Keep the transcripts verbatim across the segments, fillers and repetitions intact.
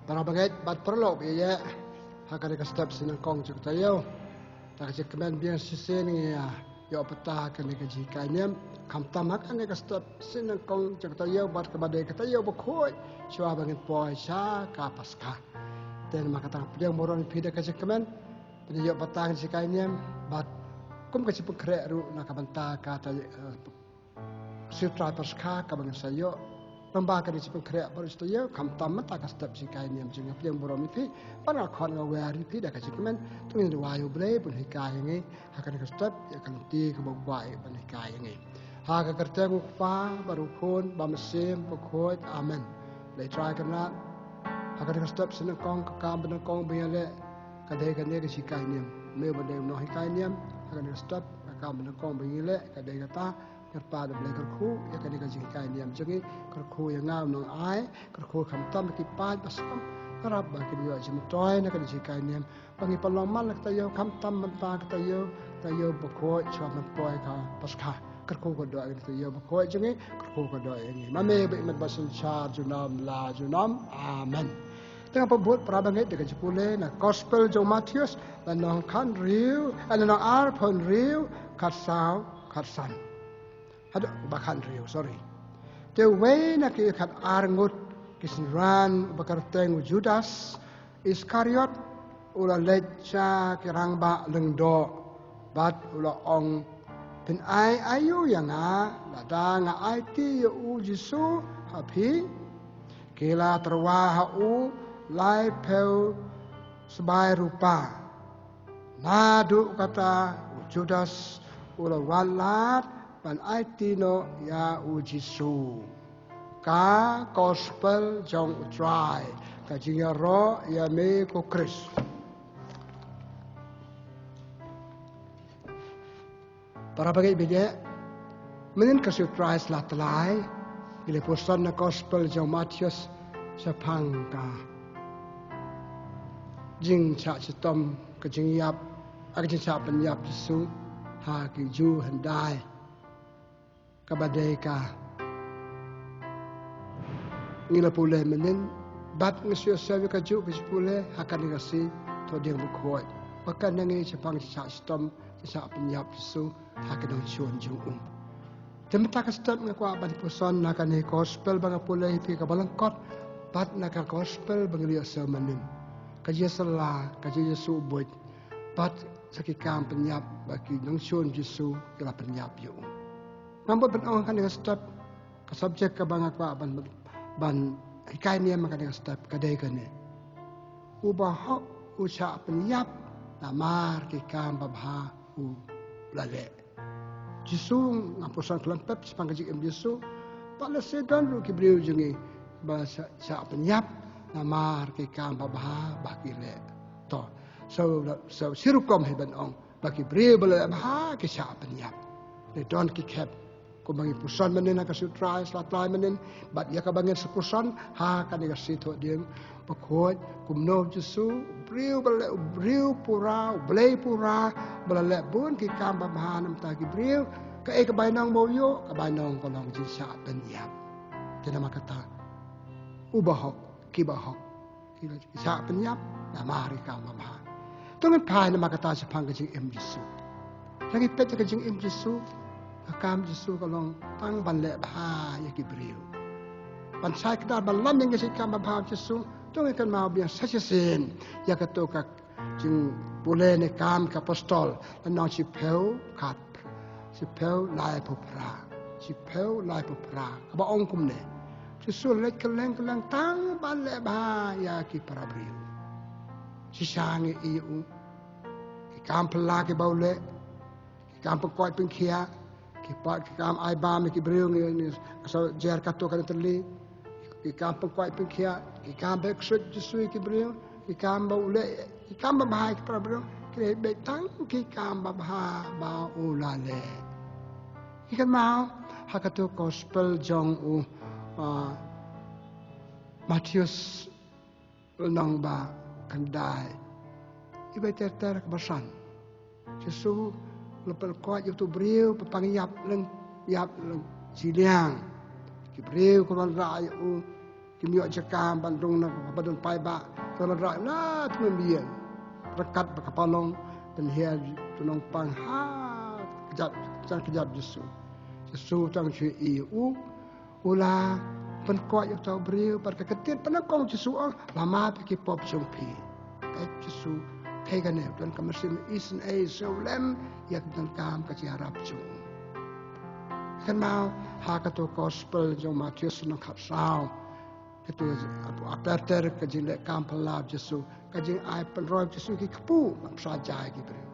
Para bangeit bad paralok ïa ha kane ka step sien nyngkong jong ka taïew. Ta ka jingkmen biang shisien ngi ïa ïoh pata ha kane ka jinghikai niam. Khamtam ha kane ka step sien nyngkong jong ka taïew bad kaba dei ka taïew bakhuid shuwa ba ngin poi sha ka Paskha. Te namar kata nga pdiang burom ïa phi da ka jingkmen ban ïoh pata ha ka jinghikai niam bad kum ka jingpynkhreh ruh na ka bynta ka taïew, eh, Siew Trai Paskha kaba ngin sa ïoh. Lyngba kane ka jingpynkhreh baroh shi taïew, khamtam mynta ka step jinghikai niam jong ngi. Nga pdiang burom ïa phi bad nga khot nga wer ïa phi da ka jingkmen. To ngin duwai ïa U Blei ban hikai ïa ngi ha kane ka step, ïa ka lynti kaba u kwah ban hikai ïa ngi. Ha ka kyrteng U Kpa bad U Khun bad U Mynsiem Bakhuid. Amen. Blei Trai Kynrad, ha kane ka step sien nyngkong, ka kam ba nyngkong ba ngi ïaleh ka dei kane ka jinghikai niam. Me ba dei u nonghikai niam ha kane ka step, ka kam ba nyngkong ba ngi ïaleh ka dei kata. Kyrpad, Blei, kyrkhu ïa kane ka jinghikai niam jong ngi, kyrkhu ïa nga u nongai, kyrkhu khamtam ïa ki paid ba sngap, nga ïarap ba kin ïoh jingmyntoi na kane ka jinghikai niam, ba ngin pynlong man la ka taïew khamtam mynta ka taïew, taïew bakhuid shuwa ban poi ka Paskha. Kyrkhu ka doh ïa ka taïew bakhuid jong ngi, kyrkhu ka doh ïa ngi. Ma Me ba imat ba synshar junom la junom. Amen. Te ngan pynbud, para bangeit, da ka jingpule na Gospel jong u Mathaios, lynnong khathynriew, eh, lynnong arphew hynriew, khatsaw, khatsan. Haduh ba khathynriew, sorry. Te uwei na ki khatar ngut ki synran, uba kyrteng u Judas Iskariot, u la leit sha ki rangbah lyngdoh bad u la ong, "Phin ai aïu ïa nga lada nga aiti ïa u Jisu ha phi?" Ki la tyrwa ha u laiphew sbai rupa. Naduh kata u Judas u la wad lad ban aiti noh ïa u Jisu. Ka Gospel jong U Trai. Ka jingïaroh ïa Me ko Khrist. Para bangeit bad ïa, mynnin ka Siew Trai Sla Tlai, ngi la puson na Gospel jong u Mathaios shaphang ka jingshah shitom, ka jingïap, ka jingshah pynïap Jisu ha ki Jiw hyndai. Kaba dei ka ngi la pule mynnin, bad ngi shu ïohsngew ïa kajuh ka jingpule ha kane ka sngi Thohdieng Bakhuid. Ba kan ngi shaphang jingshah shitom, jingshah pynïap Jisu ha ki nongshun jong u. Te mynta ka step nga kwah ban puson na kane ka Gospel ba nga pule ïa phi kaba lyngkot, bad na ka Gospel ba ngi la ïohsngew mynnin. Ka jingïasylla, ka jingïasyllok, bad sa ki kam pynïap ba ki nongshun Jisu ki la pynïap ïa u. Nga mut ban ong ha kane ka step, ka subject kaba nga kwah ban, ban hikai niam ha kane ka step ka dei kane. U bahok u shah pynïap namar ki kam babha u la leh. Jisu, nga puson khlem pep shaphang ka jingim Jisu. Bad lehse don ruh ki briew jong ngi ba shah, shah pynïap namar ki kam babha ba ki leh. To, so, so, shi rukom hi ban ong ba ki briew ba la leh bha ki shah pynïap. Te don ki khep. Kumba ngi puson mynnin ha ka Siew Trai Sla Tlai mynnin, bad ïa kaba ngin sa puson ha kane ka sngi Thohdieng Bakhuid, kumno Jisu, briew ba la leh, briew pura, Blei pura, ba la leh bun ki kam babha namar ki briew. Kaei ka bainong ba u ïoh, ka bainong ka long jingshah pynïap. Te namar kata, u bahok, ki bahok ki shah pynïap namar ki kam babha. To ngin phai namar kata shaphang ka jingim Jisu. Lada ngi peit ïa ka jingim Jisu, ka kam Jisu ka long tang ban leh bha ïa ki briew. Ban shai kdar ban lam ïa ki kam babha Jisu, to ngin kynmaw biang sa shisien ïa kato ka jingpule na Kam ki Apostol, lynnong shiphew khat, shiphew laiphew phra, shiphew laiphew phra. Kaba ong kumne, Jisu leit kylleng kylleng tang ban leh bha ïa ki para briew. Shisha ngi ïohi u, ki kam phylla kiba u leh, ki kam pynkoit pynkhiah, ki pa, ki kam ai bam ïa ki briew, ngi, ngi sa jer katto katne tylli, ki kam pynkoit pynkhiah, ki kam beh ksuid Jisu ïa ki briew, ki kam ba u leh, ki kam babha ïa ki para briew, ki leh beit tang ki kam babha ba u la leh. Ngi kynmaw ha kato ka Gospel jong u, ah, Mathaios, lynnong ba khyndai, kiba ter ter kaba san. Jisu u la pynkoit ïa uto u briew ba pang ïap lyngba, ïap lyngba shiliang. Ki briew ki wanrah ïa u, Kim ïoh jaka ban rung na ba don paidbah. Ka la rah na tmem ïeng. Ryngkat bad ka palong, pynhiar tu nongpang ha kjat, jan kjat Jisu. Jisu tang shu ïohi u, u la pynkoit ïa uta u briew, bad ka ktien pyndonkam Jisu ong, la map ïa ki pop jong phi. Peit Jisu, peit kane, don ka mynsiem isynei sngewlem ïa ka donkam ka jingïarap jong u. Kynmaw ha kato gospel jong Mathaios lynnong khatsaw. Kito, ter ter ka jingleh kam phylla Jisu, ka jingai pynroi Jisu ki kpu ban pynshai jai ki briew.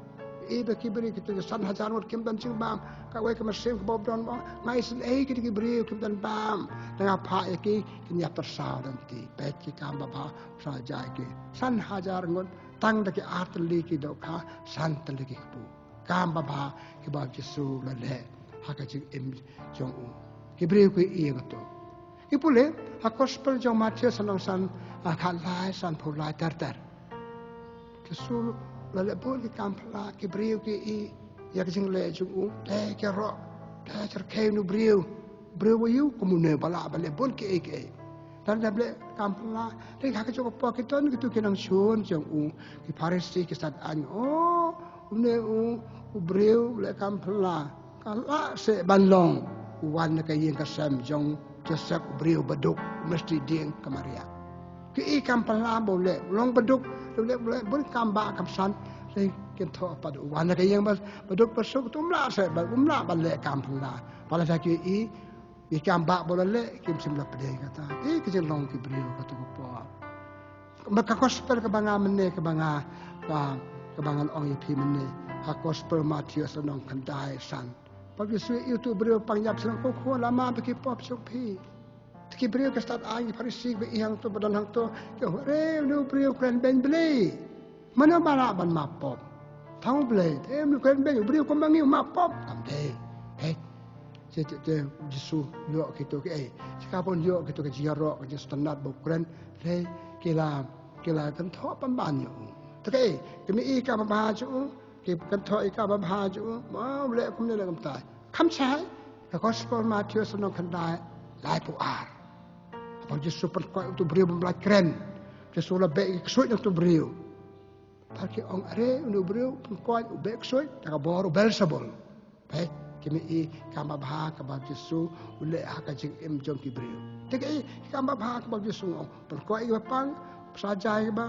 I ba ki briew kito ki san hajar ngut kim don jingbam, kawei ka mynsiem kaba don bam, nga isynei kito ki briew kim don bam, te nga phah ïa ki, kin ïa pyrshah lynti. Peit ki kam babha pynshai jai ki. San hajar ngut, tang da ki ar tylli ki dohkha, san tylli ki kpu. Kam babha kiba Jisu la leh ha ka jingim jong u. Ki briew ki ïohi ïa kato. Ki pule ha gospel jong Mathaios lynnong san, ah, khatlai, sanphew lai ter ter. Jisu la leh bun ki kam phylla, ki briew ki ïohi ïa ka jingleh jong u, te ki ïaroh, te ki rkhie ïa une u briew. Briew aïu kum une ba lah ban leh bun kiei kiei. Te da leh kam phylla, te ha kajuh ka por ki don kito ki nongshun jong u, ki Pharisi ki stad aiñ, oh, une u, u briew leh kam phylla, ka lah seh ban long u wan na ka ïing ka sem jong Joseph u briew baduk, u mesti dieng ka Maria. Ki ïohi kam phylla ba u leh, u long baduk, u leh, u leh bun kam bah kam san, te kin thoh pat u wan na ka ïing ba, baduk basuk, te um lah seh ban, um lah ban leh kam phylla. Ba la da ki ïohi ïa ki kam bah ba u la leh, kim shym la pdiang ïa kata. Te ka jinglong ki briew kato ka por. Ba ka gospel kaba nga mynne, kaba nga, ka, kaba ngan ong ïa phi mynne, ha gospel Mathaios lynnong khyndai san. Ba Jisu ïathuh ïa uto u briew pang ïap shnong, ko khun, la map ïa ki pop jong phi. Te ki briew ki stad aiñ, ki Pharisi ba ïohi hangto, ba don hangto, ki ong, are, une u briew u kren beiñ Blei. Mano ba lah ban map pop? Tang U Blei. Te une u kren beiñ, u briew kum ma ngi u map pop? Kam dei. Hei. Te, te, te Jisu ïoh kito kiei? Te ka ban ïoh kito ki jingïaroh, ki jingsngewtynnat ba u kren, te ki la, ki la kynthoh pynban ïa u. Te kiei? Ki mih ïa ka babha jong u, ki kynthoh ïa ka babha jong u, ma u leh kumne leh kumta. Kham shai, ka gospel Mathaios lynnong khyndai, laiphew ar. Haba u Jisu pynkoit uto u briew bym lah kren. Jisu la beh ïa ki ksuid na uto u briew. Bad ki ong, are, une u briew pynkoit, u beh ksuid da ka bor u Belsebul. Peit, ki mih ïa ka kam babha kaba u Jisu u leh ha ka jingim jong ki briew. Te ki ïohi ki kam babha kaba u Jisu u ong, pynkoit ïa kiba pang, pynshai jai ïa kiba,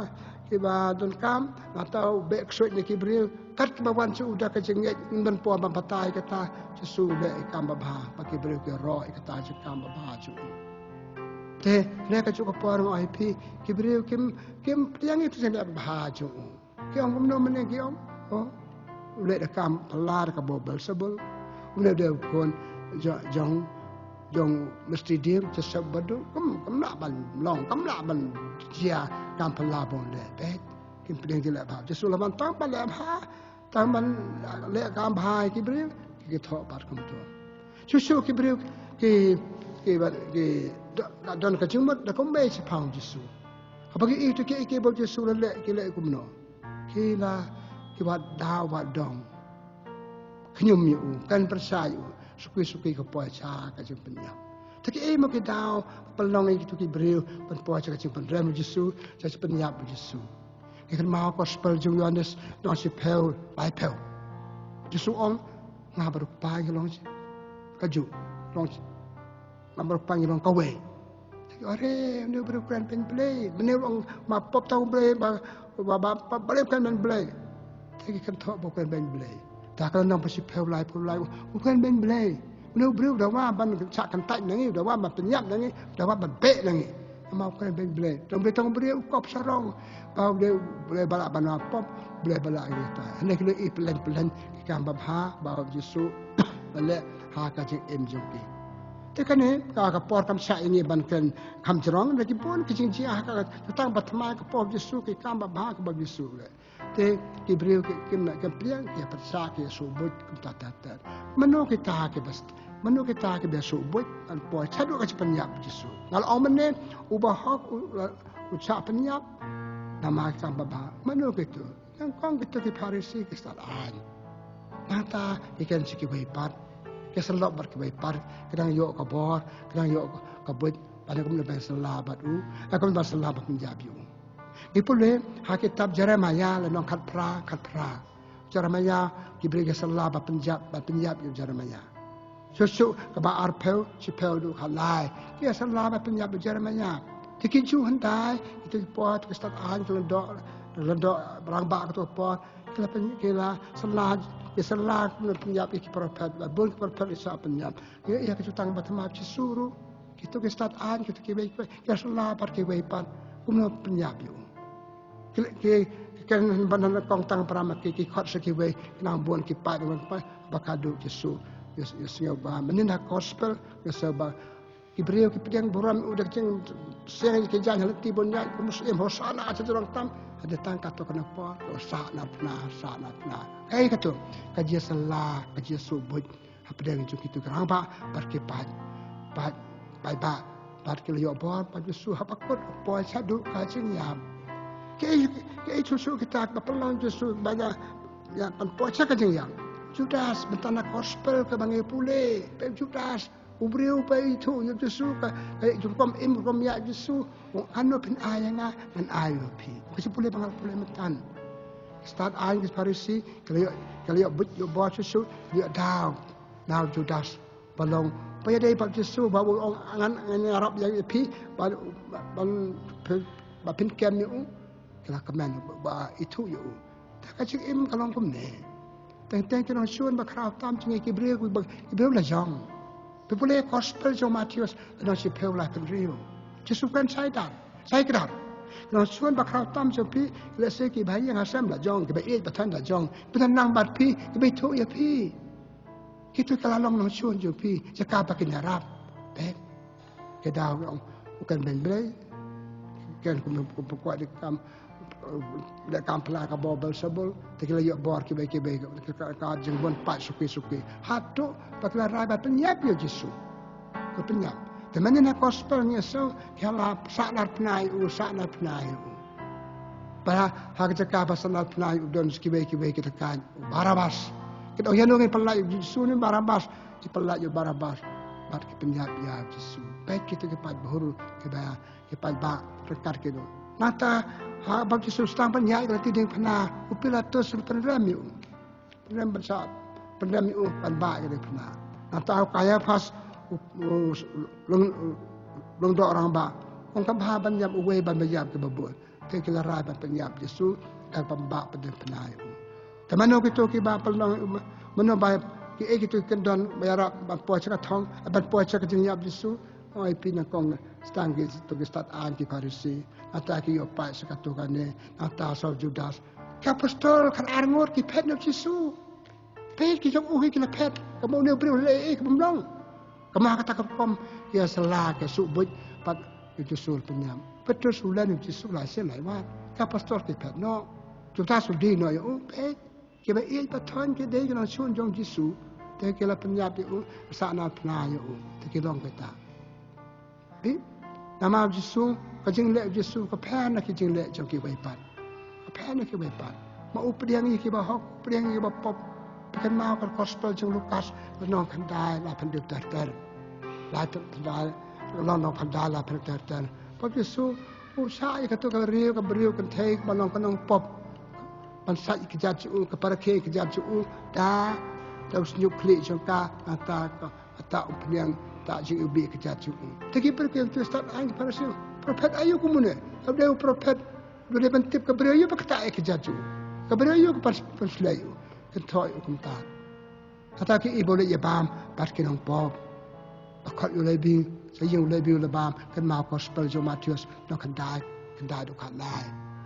kiba donkam, nangta u beh ksuid na ki briew. Kat kaba wan sha u da ka jingngeit, ym don por ban batai ïa kata, u Jisu u leh ïa ki kam babha, ba ki briew ki ïaroh ïa kata jingkam babha jong u. Te ha kajuh ka por nga ong ïa phi, ki briew kim, kim pdiang ïa uto u jingleh babha jong u. Ki ong kumno mynne ki ong? Oh, u leh da ka kam phylla da ka bor Belsebul. U leh da u khun jo-, jong, jong mesti dieng, Joseph baduk. Kam, kam lah ban long, kam lah ban jia kam phylla ba u leh. Peit, kim pdiang jingleh babha. Jisu la wan tang ban leh babha, tang ban leh kam babha ïa ki briew, ki thoh pat kumto. Shuh shuh ki briew ki, ki, ki, ki don ka jingmut da kumba shaphang Jisu. Haba ki ïohi to kiei kiei ba u Jisu u la leh, ki leh kumno? Ki la, ki wad daw wad dong. Khñium ïa u, kren pyrshah ïa u, suki suki ka poi sha ka jingpynïap. Te kiei mo ki daw pynlong ïa kito ki briew ban poi sha ka jingpynrem u Jisu, sha ka jingpynïap u Jisu? Ngi kynmaw gospel jong u Ïoannis lynnong shiphew, laiphew. Jisu u ong, nga bad u Kpa ngi long shi, kajuh, long shi. Nga bad u Kpa ngi long kawei. Te ki ong, are, une u briew u kren beiñ Blei. Mynne u ong map pop, tang U Blei ba, ba, ba, ba, balei u kren beiñ Blei? Te ki kynthoh ba u kren beiñ Blei. Te ha ka lynnong ba shiphew laiphew lai, u kren beiñ Blei. Une u briew u dawa ban shah kyntait na ngi, u dawa ban pynïap na ngi, u dawa ban beh na ngi. Namar u kren beiñ Blei. Tang Blei, tang u briew u kop sarong. Ba U Blei, U Blei ba lah ban map pop, U Blei ba lah ïa kata. Hangne ki la ïohi pyllein pyllein ki kam babha ba u Jisu u la leh ha ka jingim jong ki. Te kane ka, ka por kam shah ïa ngi ban kren kham jrong, hynrei ki bun ki jingjia ha ka, tang ba thymmai ka por u Jisu, ki kam babha kaba u Jisu u leh. Te ki briew ki, kim, kim pdiang, ki pyrshah, ki sngewbuit kumta ter ter. Mano kita kiba, mano kita kiba sngewbuit ban poi shaduh ka jingpynïap u Jisu? Nga la ong mynne, u bahok u, u shah pynïap namar ki kam babha. Mano kito? Nyngkong kito ki Pharisi, ki stad aiñ. Nangta ki kren sha kiwei pat, ki syllok bad kiwei pat, ki dang ïoh ka bor, ki dang ïoh ka buit. Bad kumno ban ïasylla bad u, eh, kumno ban ïasylla bad pynïap ïa u. Ngi pule ha kitab Jeremiah lynnong khatphra, khatphra. Jeremiah, ki briew ki ïasylla bad pynïap, bad pynïap ïa u Jeremiah. Shuh shuh kaba arphew, shiphew haduh khatlai. Ki ïasylla bad pynïap ïa u Jeremiah. Te ki Jiw hyndai, kito ki por, kito ki stad aiñ, ki lyngdoh, lyngdoh rangbah kito ki por. Ki la pyn-, ki la sylla, ki ïasylla, ki la pynïap ïa ki prophet, bad bun ki prophet ki shah pynïap. Ïa, ïa ki jutang bad thymmai Jisu ruh. Kito ki stad aiñ, kito kiwei, kiwei, ki ïasylla bad kiwei pat. Kumno pynïap ïa u. Ki, ki, ki kren ban nyngkong tang para ma ki, ki khot sha kiwei, ki nang bun ki paid, bun ki paid, ba ka duh Jisu. Ïa, ïa sngew ba mynnin ha gospel, ïa sngew ba ki briew ki pdiang burom u da ka jingseng ki jaiñ ha lynti bun ïaid, ki mus im Hosanna ha ka jrong tam, hadien tang katto katne por, sah nar phna, sah nar phna. Kaei kato, ka jingïasylla, ka jingïasuk buit. Hapdeng jong kito ki rangbah bad ki paid, paid, paidbah, bad ki la ïoh bor bad Jisu haba kut u poi shaduh ka jingïap. Kaei, kaei shuh shuh kita kiba pynlong Jisu ba ïa, ïa ban poi sha ka jingïap. Judas, mynta na gospel kaba ngi pule, peit Judas, u briew ba ithuh ïa Jisu, ka, ka ïa jong rukom im rukom ïaid Jisu. Ong, ano phin ai ïa nga, ngan ai ïa phi. Ka shu pule ba nga la pule mynta. Stad aiñ ki Pharisi, ki la ïoh, ki la ïoh buit, ïoh bor shuh shuh, ïoh daw na u Judas ba long, ba ïadei bad Jisu, ba u ong ngan, ngan ïarap ïa phi, ba, ba, ba, ba phin kem ïa u. Ki la kmen ba, ba ithuh ïa u. Te ka jingim ka long kumne. Teng teng ki nongshun ba khraw tam jong ngi ki briew, ba ki briew la jong. Phi pule gospel jong Mathaios, lynnong shiphew laiphew hynriew. Jisu kren shai dar, shai kdar. Ki nongshun ba khraw tam jong phi, lehse kiba ïeng ha sem la jong, kiba ïeit ba thaiñ la jong. Phi nang bad phi, kiba ithuh ïa phi. Kito ki la long nongshun jong phi, jaka ba kin ïarap. Peit. Ki daw ki ong, u kren beiñ Blei. Kren kum, kum, kum, kum, kum, kum, kum, kum, pla ka bor Belsebul, te ki la ïoh bor kiwei kiwei, ka, ka, ka jingbun paid suki suki. Haduh ba ki la rai ban pynïap ïa u Jisu. Ki pynïap. Te mynnin ha gospel ngi sngew, ki la sah nar phna ïa u, sah nar phna ïa u. Ba ha ka jaka ba sah nar phna ïa u don kiwei kiwei kita ka, Barabas. Kita ong ïano ngin pynlait ïa u Jisu ne Barabas. Ki pynlait ïa u Barabas. Bad ki pynïap ïa u Jisu. Peit kito ki paid bahur kiba, ki paidbah ryngkat kito. Nangta, ha, bad Jisu sdang ban ïaid ka la ti diengphna, u Pilatus u pynrem ïa u. Pynrem ban sah, pynrem ïa u ban bah ïa ka diengphna. Nangta u Kaiaphas, u, u, lyng, lyngdoh rangbah. Ong kam bha ban ïap uwei ban ïap kiba bun. Te ki la rai ban pynïap Jisu, da kaba bah pat diengphna ïa u. Te mano kito kiba pynlong, mano ba, kiei kito ki kyndon ba ïarap ban poi sha ka thong, ban poi sha ka jingïap Jisu. Oi phi nyngkong, sdang kito ki stad aiñ ki Pharisi. Nangta ki ïoh paid sha kato kane, nangta sa u Judas. Ki apostol khatar ngut ki phet na u Jisu. Peit ki jong u hi ki la phet. Ka mut une u briew u leh ei ei kaba mlong. Ka mut ha kata ka rukom ki ïasylla ki ïasuk buit bad u Jisu la pynïap. Petrus u len u Jisu lai sien lai wat. Ki apostol ki phet noh. Judas u die noh ïa u, peit. Kiba ïeit ba thon ki dei ki nongshun jong u Jisu. Te ki la pynïap ïa u, sah nar phna ïa u. Te ki long kita. Phi, namar u Jisu, ka jingleh u Jisu ka pher na ki jingleh jong kiwei pat. Ka pher na kiwei pat. Ma u pdiang ïa kiba hok, u pdiang ïa kiba pop. Phi kynmaw ka gospel jong u Lukas, lynnong khyndai, laiphew hynriew ter ter. Laiphew hynriew, lynnong khyndai, laiphew hynriew ter ter. Ba u Jisu u shah ïa kato ka briew, ka briew kynthei ba long ka nongpop. Ban sait ïa ka jait jong u, ka para khie ïa ka jait jong u, da, da u shñiuh khlieh jong ka, nangta ka Kata u pdiang, ta jingïohi ka jait jong u. Te ki briew ki stad aiñ ki Pharisi. Prophet aïu kumne? Ka dei u prophet. Dei ban tip ka briew aïu ba kata ïa ka jait jong u. Ka briew aïu ka pyn-, pynshlei u. Kynthoh u kumta. Kata ki i ba u leit ïa bam bad ki nongpop. Ba khot ïa u Lebi, sa ïing u Lebi u la bam, kynmaw gospel jong Mathaios, lynnong khyndai, khyndai haduh khatlai.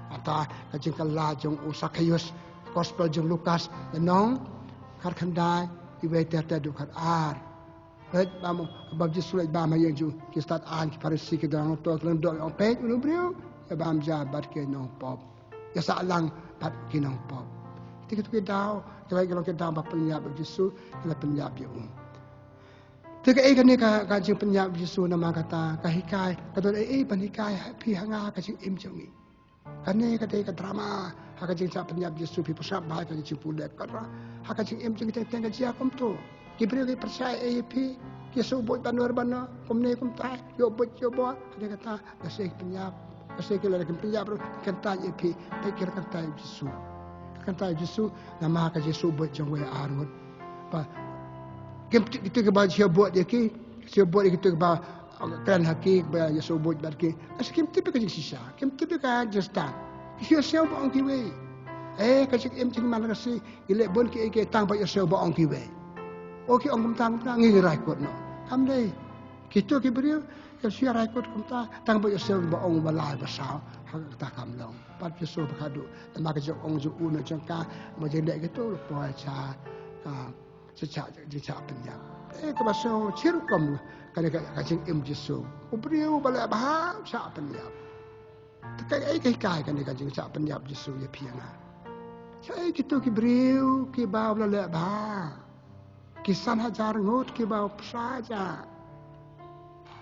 Kata ka jingkylla jong u Sakhaios, gospel jong Lukas, lynnong khatkhyndai, iwei ter ter haduh khatar. Leit bam, bad u Jisu leit bam ha ïing jong u, ki stad aiñ ki Pharisi ki dang to, ki dang dol ong peit une u briew, ïa bam ja bad ki nongpop. Ïa sah lang bad ki nongpop. Te kito ki daw, ki la ki long ki daw ba pynïap ïa u Jisu, ki la pynïap ïa u. Te kaei kane ka, ka jingpynïap ïa u Jisu namar kata, ka hikai, ka don ei ei ban hikai ha phi ha nga ha ka jingim jong ngi. Kane ka dei ka drama, ha ka jingshah pynïap Jisu phi pyrshah bha ka jingpule kata. Ha ka jingim jong ngi teng teng ka jia kumto. Ki briew ki pyrshah ei ei phi. Ki shu buit ban wer ban no, kumne kumtai, ïoh buit ïoh bor, hadien kata, da shu ki pynïap, da shu ki la ki pynïap ruh, kyntait ïa phi, peit ki la kyntait Jisu. Kyntait Jisu, namar ka jingshu buit jong uwei arngut. Ba, kim tip kito kiba shu buit ïa ki, shu buit ïa kito kiba, kren ha ki, ba ïa shu buit bad ki. Ka shu kim tip ïa ka jingshisha, kim tip ïa ka jingstad. Ki shu shu ba ong kiwei. Eh, ka jingim jingman ka shi, ki leh bun kiei kiei tang ba ïa shu ba ong kiwei. O ki ong kumta kumta ngi rai kut noh. Kam dei. Kito ki briew, ki shu rai kut kumta, tang ba ïa shu ba ong ba lai ba saw. Ha kata kam long. Pat ïa shu ba khadduh. Namar ka jingong jong u na jong ka, ma jingleh kito, poi cha, ka, cha, cha, cha, cha pynïap. Eh, kaba shu, chi rukom, ka, ka, ka jingim Jisu. U briew ba leh bha, cha pynïap. Te kaei ka hikai kane ka jingshah pynïap Jisu ïa phi ïa nga? Shaei kito ki briew kiba u la leh bha? Ki san hajar ngut kiba u pynshah ja.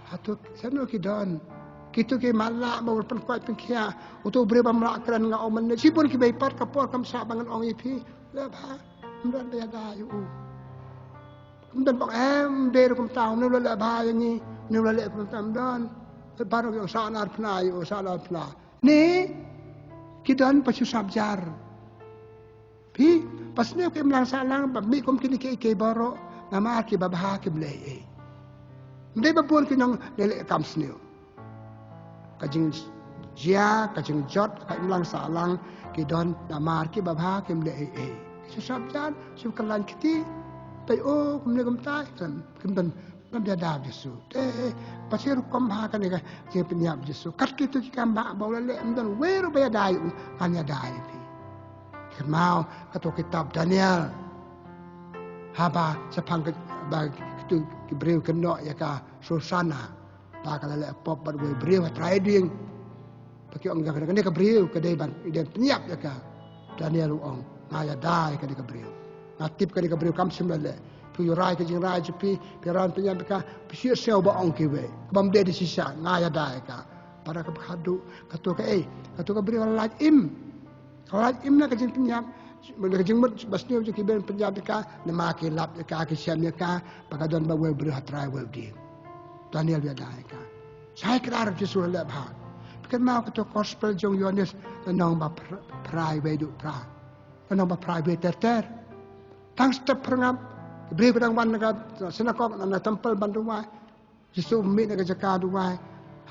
Hato shano ki don? Kito ki matlah ba u pynkoit pynkhiah. Uto u briew bym lah kren nga ong mynne. Shibun kiba i pat ka por kam shah ba ngan ong ïa phi. Leh bha. Ym don ba ïada ïa u. Ym don ba ong em, dei ruh kumta, une u la leh bha ïa ngi, une u la leh kumta, ym don. Baroh ki ong sa nar phna ïa u, sa nar phna. Ne, ki don ba shu sap jar. Phi, ba sniew ki imlang sahlang, ba mih kum kine kiei kiei baroh, namar kiba bha kim leh ei ei. Ym dei ba bun ki nong leh leh kam sniew. Ka jingjia, ka jingjot, ka imlang sahlang, ki don namar kiba bha kim leh ei ei. Ki shu sap jar, shu kyllain kti, peit o, kumne kumtai, kim, kim don, kim don ïada Jisu. Te, eh, ba shi rukom bha kane ka jingpynïap Jisu. Kat kito ki kam bha ba u la leh, ym don uwei ruh ba ïada ïa u, ngan ïada ïa phi. Kynmaw, kato kitab Daniel. Haba, shaphang ka, ba, kito ki briew kynnoh ïa ka Susana. Ba ka la leh pop bad uwei u briew ha trai dieng. Ba ki ong ïa kane ka briew ka dei ban, dei ban pynïap ïa ka. Daniel u ong, nga ïada ïa kane ka briew. Nga tip kane ka briew kam shym la leh. Phi ïoh rai ka jingrai jong phi, phi rai pynïap ïa ka, phi shu siew ba ong kiwei. Bym dei da shisha, nga ïada ïa ka. Para ka ba khadduh, kato kaei, kato ka briew ka la lait im. Ka la lait im na ka jingpynïap, na ka jingmut ba sniew jong ki briew pynïap ïa ka, namar ki lap ïa ka, ki shem ïa ka, ba ka don bad uwei u briew ha trai uwei u dieng. Daniel u ïada ïa ka. Shai kdar Jisu la leh bha. Phi kynmaw kato gospel jong u Ïoannis, lynnong ba phra, phra wei haduh phra. Lynnong ba phra wei ter ter. Tang step phyrngab, ki briew ki dang wan na ka synagog, na, na temple ban duwai. Jisu u mih na ka jaka duwai,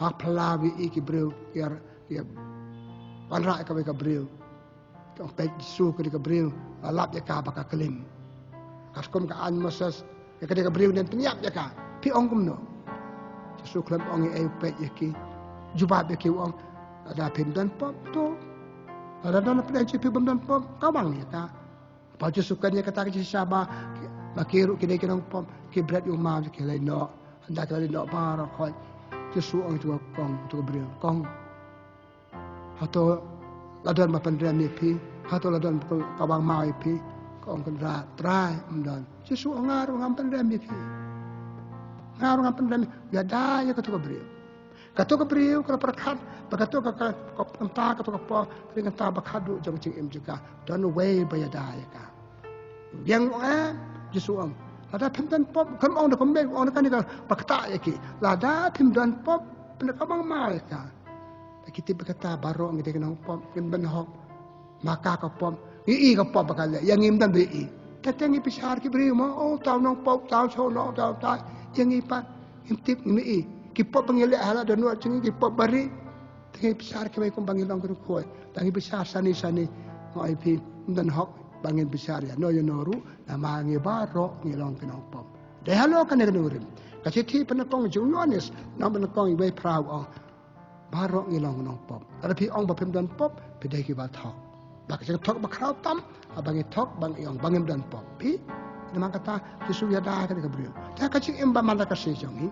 ha phyllaw u ïohi ki briew, ki ar, ki ar wanrah ïa kawei ka briew. Ki ong peit Jisu kane ka briew, la lap ïa ka ba ka klim. Katkum ka aiñ Moses, ïa kane ka briew nym pynïap ïa ka. Phi ong kumno? Jisu khlem ong ei ei u peit ïa ki. Jubab ïa ki u ong, lada phim don pop to. Lada don pdeng jong phi bym don pop, kawang ïa ka. Ba Jisu kren ïa kata ka jingshisha ba, ba ki ruh ki dei ki nongpop, ki bret ïa u maw ki leit noh, hynda ki la leit noh baroh khoit. Jisu ong ïa uto u kong, uto u briew, kong. Hato la don ba pynrem ïa phi, hato la don ba kawang maw ïa phi, ka ong Kynrad, Trai, ym don. Jisu ong nga ruh ngam pynrem ïa phi. Nga ruh ngam pynrem, ïada ïa kato ka briew. Kato ka briew ka la pyrkhat ba kato ka, ka, ka, kata kato ka por ka dei kata ba khadduh jong ka jingim jong ka. Don uwei ba ïada ïa ka. Ïeng u ong, eh, Jisu ong, lada phim don pop, khlem ong da kumne, ong da kane ka ba ktah ïa ki. Lada phim don pop, pynda kawang maw ïa ka. Ba ki tip ba kata baroh ngi dei ki nongpop, ngim don hok. Ma ka ka pop, ngi i ka pop ba ka leh, ïa ngim don ba i. Te te ngi bishar ki briew mo, oh, uta u nongpop, uta u shu noh, uta, uta, ïa ngi pat, ngim tip, ngim i. Ki pop ba ngi leh ha la dohnud jong ngi, ki pop ba rieh. Te ngi bishar kiwei kum ba ngi long ki nongkhuid. Te ngi bishar shane shane, nga ong ïa phi, ym don hok ba ngin bishar ïano ïano ruh, namar ngi baroh ngi long ki nongpop. Dei halor kane ka nongrim. Ka shithi pyndonkam jong u Ïoannis, nang pyndonkam iwei phra u ong. Baroh ngi long nongpop. Lada phi ong ba phim don pop, phi dei kiba thok. Ba ka jingthok ba khraw tam, haba ngi thok, ba ngi ong ba ngim don pop. Phi, namar kata, Jisu ïada ïa kane ka briew. Te ka jingim ba man la ka sngi jong ngi.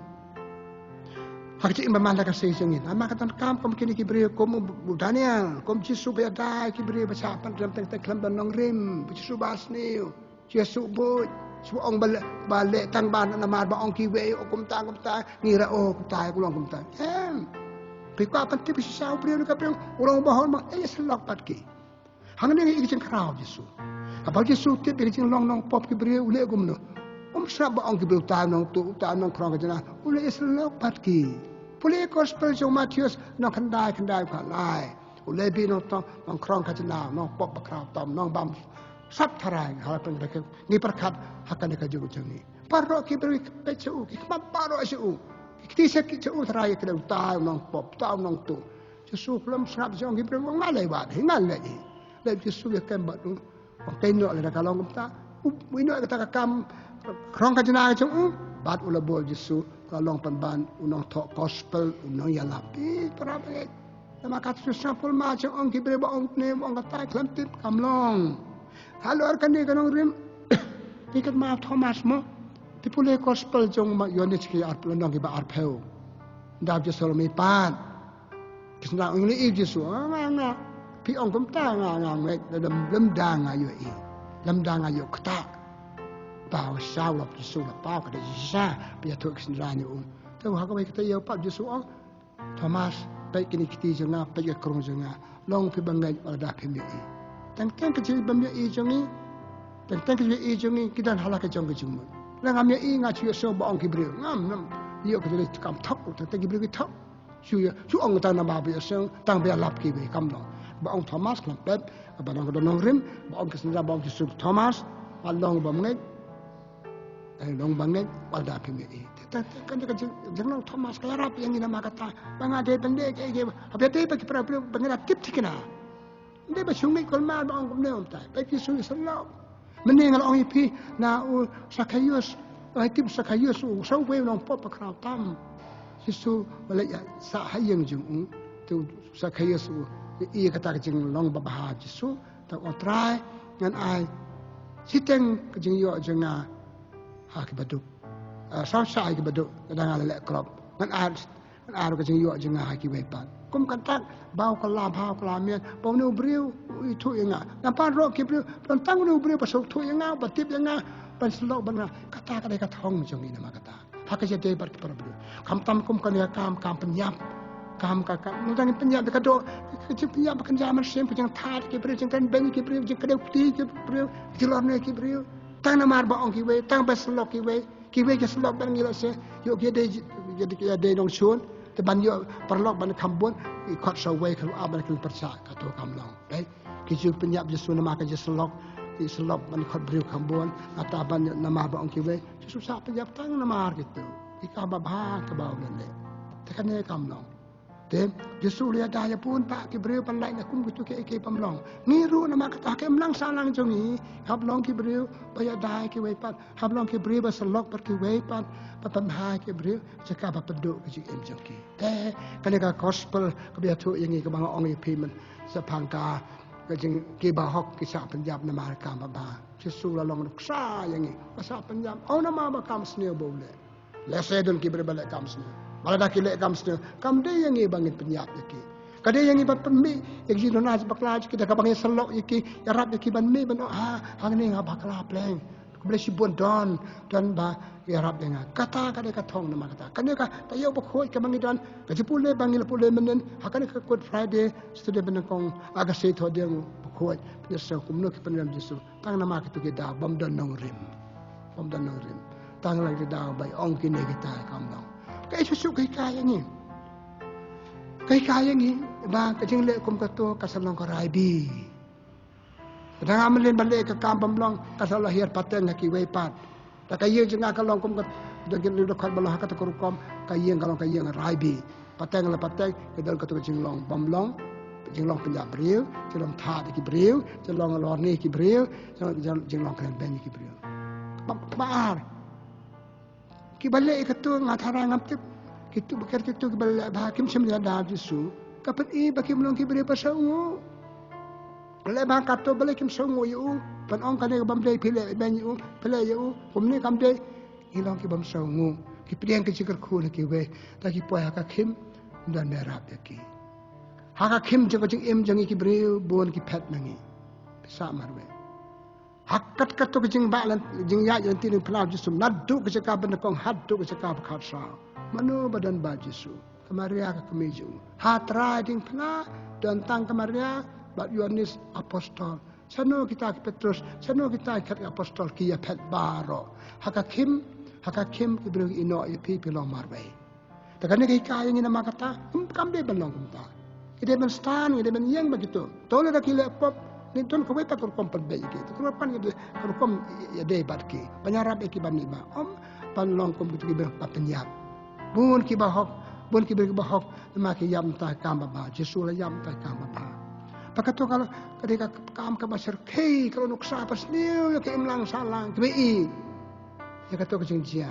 Ha ka jingim ba man la ka sngi jong ngi. Namar ka donkam kum kine ki briew, kum u Daniel, kum Jisu ba ïada ïa ki briew ba shah pynrem teng teng khlem don nongrim, ba Jisu ba sniew. Jisu buit, shu ong ba leh, ba leh tang ba namar ba ong kiwei, oh kumta, kumta, ngi ra oh kumta, ku long kumta. Em. Phi kwah pyntip shisha u briew ne ka briew, u long ba hon ma, eh, sylok pat ki. Hangne ngi i ka jingkhraw Jisu. Haba Jisu tip ïa ka jinglong nongpop ki briew, u leh kumno? Sngap ba ong ki briew utai u nongtuh, utai u nongkhrong khajna u la ïasyllok bad ki. Pule gospel jong Mathaios lynnong khyndai, khyndai bad khatlai. U Lebi u nongtuh, nongkhrong khajna, u nongpop bakhraw tam, u nongbam sap tharai, ha la pynrek ngi pyrkhat ha kane ka jong jong ngi. Baroh ki briew ki peit sha u, ki khmat baroh sha u. Ki kti sha ki sha u tharai, ki la utai u nongpop, utai u nongtuh. Jisu u khlem sngap, jong ki briew, nga leh bad hi, nga leh hi. Leh Jisu ïa kem bad u. Ong, te ïehnoh lada ka long kumta. U ïehnoh kata ka kam khrong khajna ka jong u, bad u la bud Jisu, u la long pynban u nongthoh gospel, u nongïalap. Ï para bangeit. Namar ka Jisu sngap pul ma jong ong ki briew ba ong ne, ba ong kata khlem tip, kam long. Halor kane ka nongrim, phi kynmaw Thomas mo. Phi pule gospel jong ma Ïoannis ki arphew, lynnong kiba arphew. Dap Jisu la mihpat. Ki synran ong ïa u Jisu, nga, nga, nga. Phi ong kumta, nga, nga ngeit, lem, lem da nga ïohi. Lem da nga ïoh kata. Ba u sa u la Jisu la paw, ka dei shisha ba ïathuh ki synran ïa u. Te ha kawei ka taïew pat Jisu ong, Thomas, peit kine ki kti jong nga, peit ka krung jong nga. Long phi ba ngeit wat lada phim ïohi. Teng teng ka jingïohi bym ïohi jong ngi. Teng teng ka jingïohi jong ngi ki don ha la ka jong ka jingmut. Lada ngam ïohi, nga shu ïohsngew ba ong ki briew. Ngam, ngam ïoh ka jingïohi, kam thok, teng teng ki briew ki thok. Shu ïa, shu ong tang namar ba ïohsngew, tang ba ïalap kiwei, kam long. Ba ong Thomas khlem pep, ba long ka don nongrim, ba ong ki synran, ba ong Jisu Thomas, ba long bym ngeit. Eh, long bym ngeit wat lada phim ïohi. Te, te, te, kane ka jing, jinglong Thomas ka ïarap ïa ngi namar kata. Ba nga dei ban leh kiei kiei, haba ïadei bad ki para briew ba ngi la tip thikna. Ym dei ba shu ngeit kulmar ba ong kumne kumtai. Peit Jisu ïasyllok. Mynne nga la ong ïa phi na u Sakhaios, la tip Sakhaios u, sa uwei u nongpop bakhraw tam. Jisu ba leit sah ha ïing jong u. Te u Sakhaios u ïohi ïa kata ka jinglong babha Jisu. Te u ong, Trai, ngan ai shiteng ka jingïoh jong nga ha kiba duk. Ah, saw shai ha kiba duk, lada nga la leh klop. Ngan ai, ngan ai ka jingïoh jong nga ha kiwei pat. Kum kata, ba u kylla bha u kylla miat, ba une u briew u ithuh ïa nga. Namar baroh ki briew, don tang une u briew ba sngewthuh ïa nga, ba tip ïa nga, ban syllok bad nga. Kata ka dei ka thong jong ngi namar kata. Ha ka jingïadei bad ki para briew. Khamtam kum kane ka kam, kam pynïap. Kam ka, kam, ngi dang pynïap ka doh, ka jingpynïap ba kynja mynsiem, ka jingthait ki briew, jingkren beiñ ki briew, jingkdew kti ki briew, jinglorne ki briew. Tang namar ba ong kiwei, tang ba syllok kiwei, kiwei ki syllok bad ngi lehse, ïoh ki dei, ki dei, ki dei nongshun, te ban ïoh paralok ban kham bun, ki khot sa uwei, ka ruh ban ki pyrshah, kato kam long. Dei, ki ju pynïap Jisu namar ka jingsyllok, ki syllok ban khot briew kham bun, kata ban ïoh namar ba ong kiwei, Jisu sa pynïap tang namar kito. Ki kam babha kaba u la leh. Te kane kam long. Te, Jisu u la ïada ïa bun bah ki briew ban lait na kum kito kiei kiei bym long. Ngi ruh namar kata ha ka imlang sahlang jong ngi, hap long ki briew ba ïada ïa kiwei pat, hap long ki briew ba syllok bad kiwei pat, ba pynbha ïa ki briew, jaka ba pynduh ka jingim jong ki. Te, kane ka gospel kaba ïathuh ïa ngi kaba nga ong ïa phi mynshwa shaphang ka, ka jing kiba hok ki shah pynïap namar ka kam babha. Jisu u la long nuksa ïa ngi, ba shah pynïap, oh namar ba kam sniew ba u leh. Lehse don ki briew ba leh kam sniew. Ba lada ki leh kam sniew, kam dei ïa ngi ba ngin pynïap ïa ki. Ka dei ïa ngi ban pynmih ïa ki jingduna jingpakla jong ki da kaba ngin syllok ïa ki, ïarap ïa ki ban mih ban ong, ha, hangne nga bakla pleng. Khublei shibun don, don ba ïarap ïa nga. Kata ka dei ka thong namar kata. Kane ka taïew bakhuid kaba ngi don, ka jingpule ba ngi la pule mynnin, ha kane ka Good Friday, Saturday banyngkong, ha ka Sait Thohdieng bakhuid, pynïasoh kumno ki pynrem Jisu. Tang namar kito ki daw bym don nongrim. Bym don nongrim. Tang la ki daw ba ong kine kita, kam long. Kaei shuh shuh ka hikai ïa ngi. Ka hikai ïa ngi ba ka jingleh kum kato ka sa long ka rai bih. Lada nga mlien ban leh ka kam bym long, ka sa la hiar pateng ha kiwei pat. Te ka ïing jong nga ka long kum ka, da ki, da khot ba long ha kata ka rukom, ka ïing ka long ka ïing rai bih. Pateng la pateng, ka don kato ka jinglong bym long, jinglong pynïap briew, jinglong thad ïa ki briew, jinglong lorni ïa ki briew, jinglong, jing, jinglong kren beiñ ïa ki briew. Ba, ba ar. Kiba leh ïa kato nga tharai ngam tip. Kito ba ker kito kiba leh bha kim shym ïada Jisu. Ka pyni ba kim long ki briew ba sngewnguh. Leh bha kato balei kim sngewnguh ïa u. Ban ong kane ka bym dei phi leh beiñ ïa u, phi leh ïa u. Kumne kam dei. Ngi long ki bym sngewnguh. Ki pdiang ki jingkyrkhu na kiwei. Te ki poi ha ka khim. Ym don ba ïarap ïa ki. Ha ka khim jong ka jingim jong ngi ki briew bun ki phet na ngi. Pisa marwei. Ha kat kato ka jingbah lynti, jingïaid lynti lyngba u Jisu. Naduh ka jaka banyngkong haduh ka jaka ba khatsaw. Mano ba don bad Jisu. Ka Maria ka kmie jong u. Ha trai diengphna don tang ka Maria bad Ïoannis apostol. Shano kita ki Petrus, shano kita ki khat ki apostol ki ïa phet baroh. Ha ka khim, ha ka khim ki briew ki ïehnoh ïa phi, phi long marwei. Te kane ka hikai ïa ngi namar kata, ym, kam dei ban long kumta. Ki dei ban stand, ki dei ban ïeng bad kito. To lada ki leh pop, ngin don kawei pat ka rukom pynbeit ïa ki. Te ka rukom ïa dei, ka rukom ïa dei bad ki. Ban ïarap ïa ki ban ïa ba. Ym ban long kum kito ki briew ba pynïap. Bun ki bahok, bun ki briew ki bahok, namar ki ïap mynta ka kam babha. Jisu la ïap mynta ka kam babha. Bad kato ka, ka dei ka kam kaba shyrkhei, ka long nuksa ba sniew ïa ka imlang sahlang kiba ïohi ïa kato ka jingjia.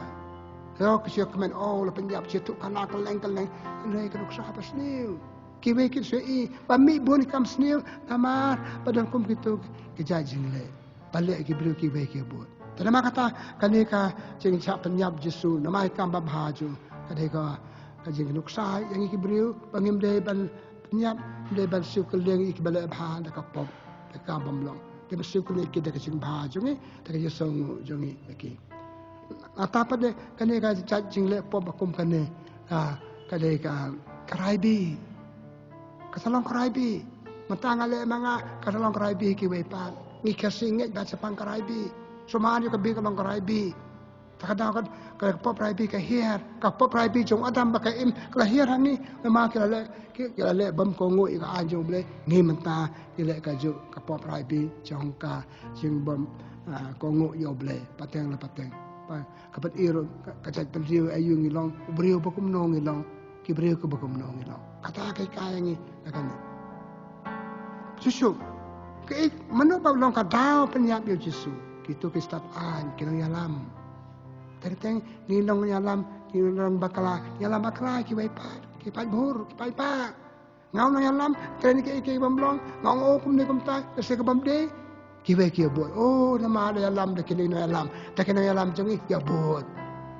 Ïa ka jingkmen, oh, la pynïap, jingïathuhkhana kylleng kylleng. Hynrei ka nuksa ba sniew. Kiwei ki shu ïohi ba mih bun ki kam sniew namar ba don kum kito ki jait jingleh ba leh ki briew kiwei ki bud. Te namar kata kane ka jingshah pynïap Jisu namar ka kam babha jong ka dei ka, ka jingnuksa ïa ngi ki briew ba ngim dei ban pynïap, ngim dei ban siew kylleng ïa kiba leh bha da ka pop, da ka kam bym long. Dei ban siew kylleng ïa ki da ka jingbha jong ngi, da ka jingsngewnguh jong ngi ïa ki. Nangta pat de kane ka jait jingleh pop ba kum kane, ah, ka dei ka, ka raibi. Ka sa long ka raibi. Mynta nga leh ma nga, ka sa long ka raibi kiwei pat. Ngi Khasi ngeit ba shaphang ka raibi. Sumar ïa ka bi ka long ka raibi. Ta ka daw ka, ka pop raibi ka hiar. Ka pop raibi jong Adam bad ka Im ka la hiar hangne. Namar ki la leh, ki, ki la leh bym kohnguh ïa ka aiñ jong U Blei. Ngi mynta ngi leh kajuh, ka pop raibi jong ka jingbym, ah, kohnguh ïa U Blei. Pateng la pateng. Pa, ka pyni ruh ka, ka jait briew aïu ngi long, u briew ba kumno ngi long, ki briew kiba kumno ngi long. Kata ka hikai ïa ngi na kane. Shuh shuh. Kaei, mano ba long ka daw pynïap ïa U Jisu? Kito ki stad aiñ, ki nongïalam. Te teng ngi nongïalam, ngi nongbakla, ngi ïalam bakla kiwei pat, ki paidbah, ki paidbah. Nga u nongïalam, kren ïa kiei kiei bym long, nga ong, oh, kumne kumta, lehse ka bym dei. Kiwei ki ïa bud. Oh, namar da ïalam da kine ki nongïalam. Da ki nongïalam jong ngi ïa bud.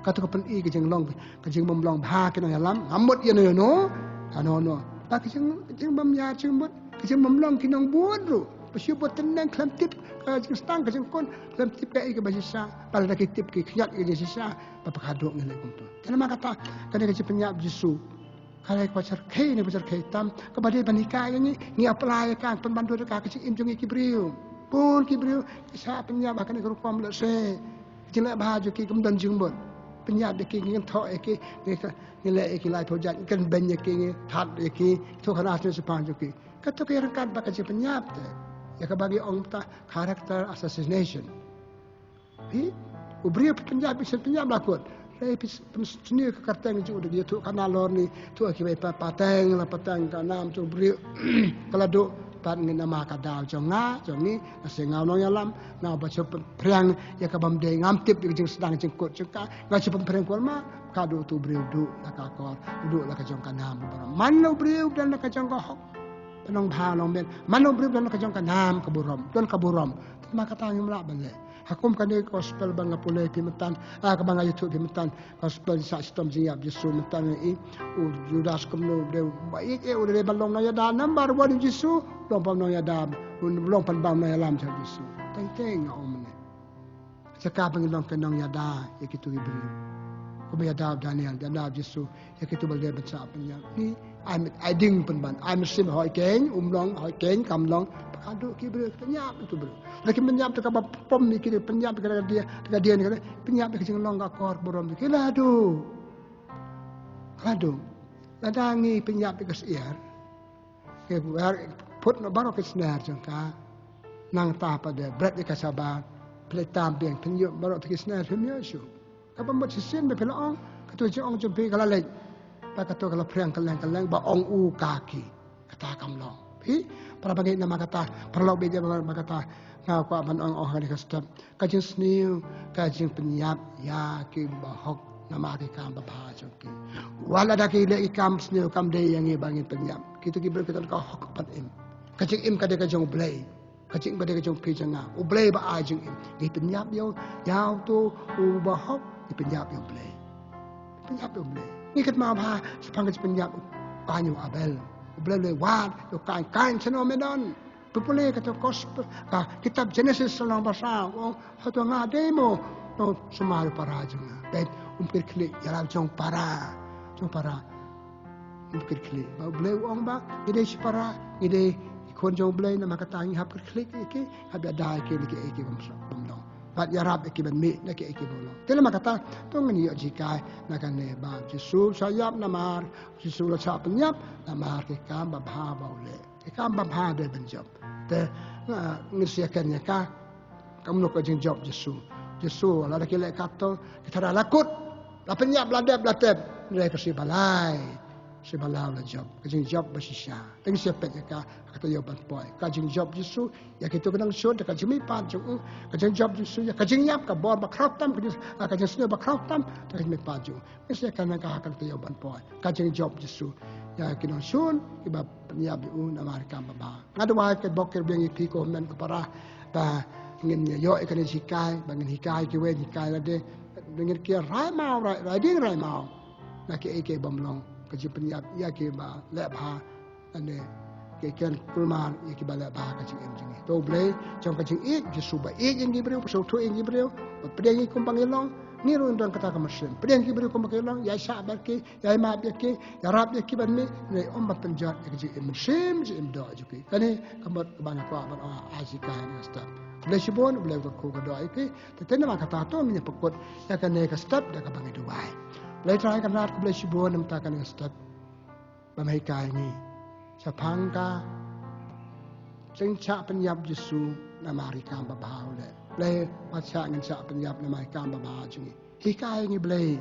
Kato ka pyni ka jinglong, ka jingbym long bha ki nongïalam. Nga mut ïano ïano. Ïano ïano. Ba ka jing, ka jingbym ïa jingmut, ka jingbym long ki nongbud ruh. Ba shu bud tyneng khlem tip ka jingsdang ka jingkut, khlem tip kaei kaba shisha. Ba lada ki tip ki khñiot ka jingshisha. Ba pha ka duk ngi leh kumto. Te namar kata, kane ka jingpynïap Jisu. Ka dei kaba shyrkhei ne ba shyrkhei tam, kaba dei ban hikai ïa ngi, ngi apply ïa ka, pynban dur ïa ka, ka jingim jong ngi ki briew. Bun ki briew ki shah pynïap ha kane ka rukom lehse. Ka jingleh bha jong ki kam don jingmut. Pynïap ïa ki, ngi kynthoh ïa ki, ngi ka, ngi leh ïa ki laiphew jait, ngi kynbeiñ ïa ki, ngi that ïa ki, ïathuhkhana shaphang jong ki. Kato ka ïa ryngkat bad ka jingpynïap te. Ïa kaba ngi ong mynta character assassination. Phi, u briew phi pynïap, phi shu pynïap la kut. Hynrei phi pyn-, sniew ka kyrteng jong u da ki ïathuhkhana lor ne, thuh kiwei pat, pateng la pateng ka nam jong u briew. Ka la duh pat ngi namar ka daw jong nga, jong ngi, nga shu nga u nongïalam, nga ba shu pynphriang ïa ka bym dei, ngam tip ïa ka jingsdang jingkut jong ka, nga shu pynphriang kor ma, ka duh tu briew duh la ka kor, duh la ka jong ka nam burom. Man u briew don la ka jong ka hok. Ka nongbha nongmih. Man u briew don la ka jong ka nam ka burom, don ka burom. Te namar kata ngim lah ban leh. Ha kum kane ka gospel ba nga pule ïa phi mynta, ah, kaba nga ïathuh ïa phi mynta, gospel sa shitom jingïap Jisu mynta ngi i, u Judas kumno u dei ba ïeit, eh, u dei ban long nongïada number one u Jisu, long pynban nongïada, u long pynban nongïalam jong Jisu. Teng teng nga ong mynne. Sa ka ba ngi long ka nongïada ïa kito ki briew. Kumba ïada u Daniel, ïada u Jisu, ïa kito ba leh ban shah pynïap. Ngi ai, ai ding pynban, ai mynsiem hoi keiñ, um long hoi keiñ, kam long. Ba ka duh ki briew pynïap ïa ki briew. Lada ki pynïap te kaba pom ïa ki, pynïap ïa ki da ka dieng, da ka dieng, pynïap ïa ki jinglong ka kor burom ïa ki, la duh. La duh. Lada ngi pynïap ïa ka syiar, ki wer, put noh baroh ki sner jong ka. Nangta pat de bret ïa ka shabar, pynleit tam biang, pynïoh baroh ki sner, pynïoh shuh. Kaba mut shisien ba phi la ong, kato jingong jong phi ka la leit. Ba kato ka la phriang kylleng kylleng ba ong u ka ki. Kata kam long. Phi, para bangeit, namar kata, paralok bangeit, namar kata, nga kwah ban ong, ong ha kane ka step. Ka jingsniew, ka jingpynïap ïa ki bahok namar ki kam babha jong ki. Wat lada ki leh ki kam sniew kam dei ïa ngi ba ngin pynïap. Kito ki briew ki don ka hok ban im. Ka jingim ka dei ka jong U Blei. Ka jingim ka dei ka jong phi jong nga. U Blei ba ai jingim. Ngi pynïap ïa u, ïa uto u bahok, ngi pynïap ïa U Blei. Pynïap ïa U Blei. Ngi kynmaw bha shaphang ka jingpynïap u Kain u Abel. U Blei u leh wad ïa u Kain, Kain, shano me don? Pule ka gospel, ka kitab Genesis lynnong ba saw, u ong, hato nga dei mo, to sumar u para jong nga. Peit, um kyrkhu ïa la jong para, jong para. Um kyrkhu. Ba U Blei u ong ba ngi dei shipara, ngi dei ki khun jong U Blei, namar kata ngi hap kyrkhu ïa ki, hap ïada ïa ki na kiei kiei bym, bym long. Bad ïarap ïa ki ban mih na kiei kiei bym long. Te namar kata, to ngin ïoh jinghikai na kane ba Jisu shah ïap namar, Jisu la shah pynïap namar ki kam babha ba u leh. Ki kam babha dei ban jop. Te, ah, ngin sa ïakhun ïa ka. Kumno ka jingjop Jisu. Jisu, lada ki leh katto, ki tharai la kut, la pynïap, la dep, la tep. Hynrei ka shi balai, shi balai la jop. Ka jingjop ba shisha. Te ngin sa peit ïa ka ha ka taïew ban poi. Ka jingjop Jisu ïa kito ki nongshun, te ka jingmihpat jong u. Ka jingjop Jisu ïa ka jingïap, ka bor ba khraw tam, ka jing, ah, ka jingsniew ba khraw tam, te ka jingmihpat jong u. Ngin sa ïakhun ïa ka ha ka taïew ban poi. Ka jingjop Jisu ïa ki nongshun kiba pynïap ïa u namar ki kam babha. Nga duwai, ko Blei, kyrpad ïa ngi, phi ko hynmen ko para, ba ngin ïoh ïa kane ka jinghikai, ba ngin hikai kiwei, hikai lade, ba ngin ïa rai maw, rai, rai ding rai maw na kiei kiei bym long, ka jingpynïap ïa kiba leh bha, lane ki kren kulmar ïa kiba leh bha ha ka jingim jong ngi. To Blei, jong ka jingïeit, Jisu ba ïeit ïa ngi briew, ba sngewthuh ïa ngi briew, ba pdiang ngi kumba ngi long. Ngi ruh ngi don kata ka mynsiem, pdiang ki briew kumba ki long, ïaishah bad ki, ïai map ïa ki, ïarap ïa ki ban mih, hynrei ym ban pynjot ïa ka jingim mynsiem, jingim doh jong ki. Kane ka mut kaba nga kwah ban ong ha ka jinghikai ha kane ka step. Khublei shibun, U Blei u kyrkhu kyrdoh ïa phi. Te, te namar kata to ngin ïa pynkut ïa kane ka step da kaba ngi duwai. Blei Trai Kynrad, khublei shibun namar kane ka step bym hikai ngi shaphang ka jingshah pynïap Jisu namar ki kam babha u leh. Blei, wat shah ngin shah pynïap namar ki kam babha jong ngi. Hikai ngi Blei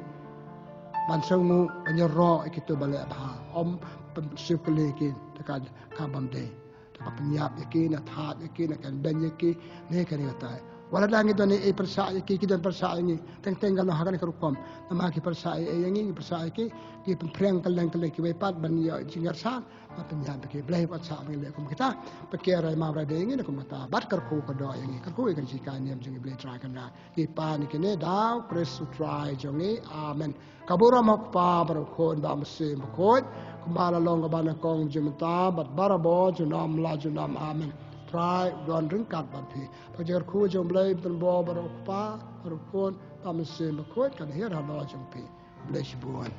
ban sngewnguh, ban ïaroh ïa kito ba leh bha. Ym pynsiew kylli ïa ki da ka, ka bym dei. Da ka pynïap ïa ki, na thad ïa ki, na kynbeiñ ïa ki, ne kane katai. Wat lada ngi don ei ei pyrshah ïa ki, ki don pyrshah ïa ngi. Teng teng ka long ha kane ka rukom. Namar ki pyrshah ei ei ïa ngi, ngi pyrshah ïa ki, ki pynphriang kylleng kylleng kiwei pat ban ïoh jingïarsah. Ba pynïap ïa ki, Blei, wat shah ba ngi leh kum kita. Pynkhie rai maw rai dei ïa ngi na kum kata. Bad kyrkhu kyrdoh ïa ngi, kyrkhu ïa ka jinghikai niam jong ngi Blei Trai Kynrad. Ngi pan ïa kine da u Khrist u Trai jong ngi. Amen. Ka burom ha u Kpa bad u Khun bad u Mynsiem Bakhuid, kumba la long kaba nyngkong, jong mynta bad barabor, junom la junom. Amen. Trai u don ryngkat bad phi. Bad ka jingkyrkhu jong U Blei Trai bad u Kpa bad u Khun bad u Mynsiem Bakhuid kan hiar halor jong phi. Blei shibun.